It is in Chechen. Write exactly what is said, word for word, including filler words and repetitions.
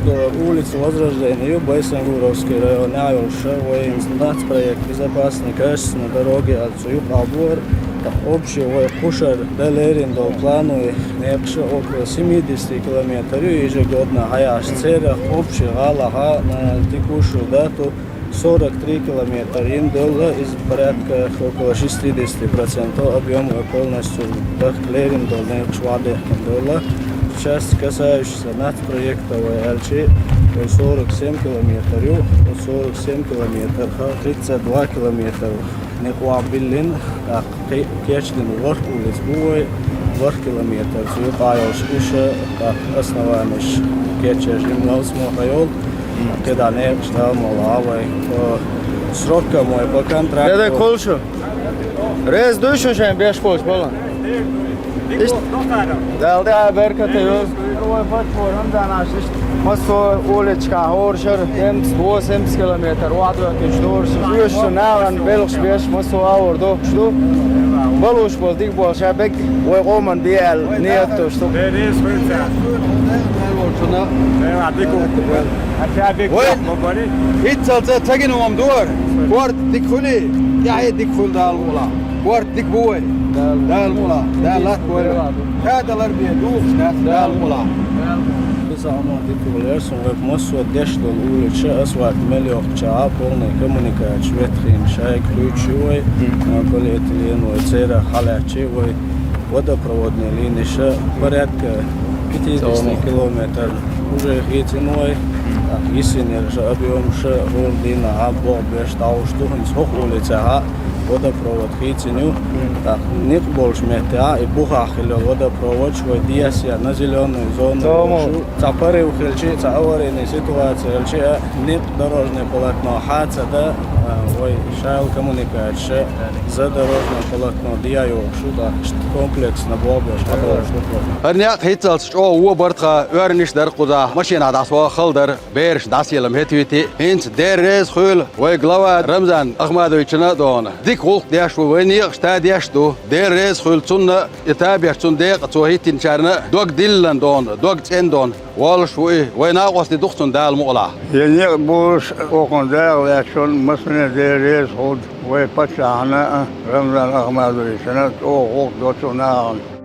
Улица Возрождения ю, Байсангуровский район, йолуш, вайн нацпроект «Безопасный качественный дороги» аьлла цу юкъахь бу хӀара. ТӀаккха общий вай кхушара дан лерина долу плановый некъаш около семидесяти километр ю, ежегодно хьаяьлча, церах общий гӀалахь на текущую дату сорок три километр йина долу, иза порядка около шестидесяти процентов объём полностью дахка лерина долу некъаш вахдехкина долу. Сейчас касающийся нацпроекта вай аьлча, вай сорок семь километр ю, сорок семь километр, ха, тридцать два километр некъ ваха биллина, тӀаккха кхи-, кечдина ворхӀ улица бу вай, ворхӀ километр цу юкъахь йолуш иша, тӀаккха основанеш кечъеш, жимлалц мо хьайолу, кхидӀа некъаш Дала мукъ лахь вай. О, сроком вай по контракту. Де, де, кхуллуш. Реза дуй шу шайн беш болчу балан? Иштта. Дала тӀе а беркате йойла. Вай паччахьо Рамзан Ӏаш иштта массо а уличкахь хӀора шара, семьдесят, восемьдесят километр вахдоьхкинчу дора шу. Оьшуш нахана белхаш беш массо а агӀор дохкуш ду. Балуш болу дика болу ша бегга вай къоман бен аьлла ният долуш ду. Вай, иццалца ца гина хӀума ду хӀара. Корта дика хуьлий, тӀаьхье дика хуьлу Дала мукъ лахь. Корта дика бу вай. Дала мукъ лахь. Дала латта вай. Ша далар бен духуш дац Дала мукъ лахь. Иза хьуна дика хуьлу, сан вай массо а деш долу уличаш асфальт мел йоккхучохь, полный коммуникацеш ветхийна шайга хуьйцуш ю вай, полиэтилен вай церах хьалаьцчи вай, водопроводный линиш порядка пятидесяти километр уже хийцина вай, тӀаккха йисинарш, объёмаш хӀора дийнахь боху беш дӀахьуш ду, хӀинца хӀокху улицехь водопровод хийцина ю. ТӀаккха некъ болчу меттехь, и бухахь хилла водопроводаш вай десъян на зелёную зону йолуш ю. Цхьа порыв хилчи, цхьа аварийная ситуация хилчи, а, некъ дорожное полотно хьа ца дан, а, вай шайла коммуникацеш, за дорожное полотно де йохуш ю, тӀаккха иштта комплексно боху беш хьадолуш ду. ХӀара некъ хӀинццалц чӀогӀа вон бара тхан, оьрниш дара кхузахь, машинахь дӀасаха хала дара. Бераш дӀасаелла хӀетта вити. ХӀинца Дела реза хуьлда, вай глава Рамзан Ахмадовична а дона дика гӀуллакх деш ву, вай некъаш та деш ду. Дела реза хуьлда цунна, и та беш цунна декъа цо хӀиттинчарна а, дог диллина дона, дог цӀена дона волуш ву и. Вай накъостий ду-кх цунна, Дала мукъ лахь. Я некъ болуш, окхунна дакъа лаьцначунна массане а Дела реза хуьлда, вай паччахьна а, Рамзан Ахмадовична а чӀогӀа гӀуллакх до цу нахана.